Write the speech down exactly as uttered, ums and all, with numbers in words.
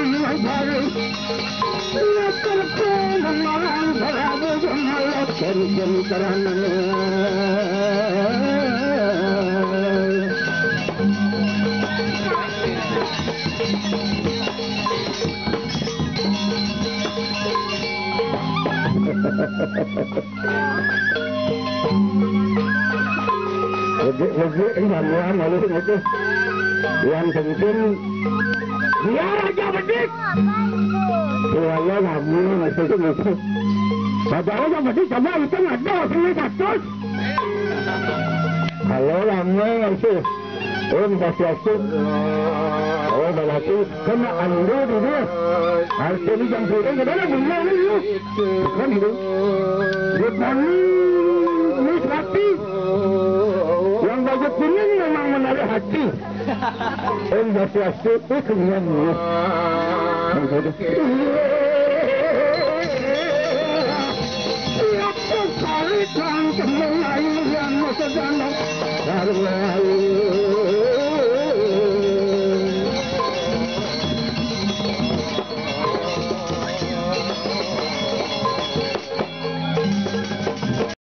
Lagi, lagi, ini Yang malu itu. Yang penting dia Raja Bedik. Kalau lama itu itu. Padahal Raja Bedik coba itu ada sini satu. Kalau lama itu. Om Swastiastu. Oh, berarti kena ando dulu. Artinya jam piring ke dalam benar ni. Bukan itu. Good morning, Miss Rati. Yang baju kuning memang menarik hati. Om Swastiastu, eh, kenyang ni. Yang baju kali kan temen lain yang mau sedang.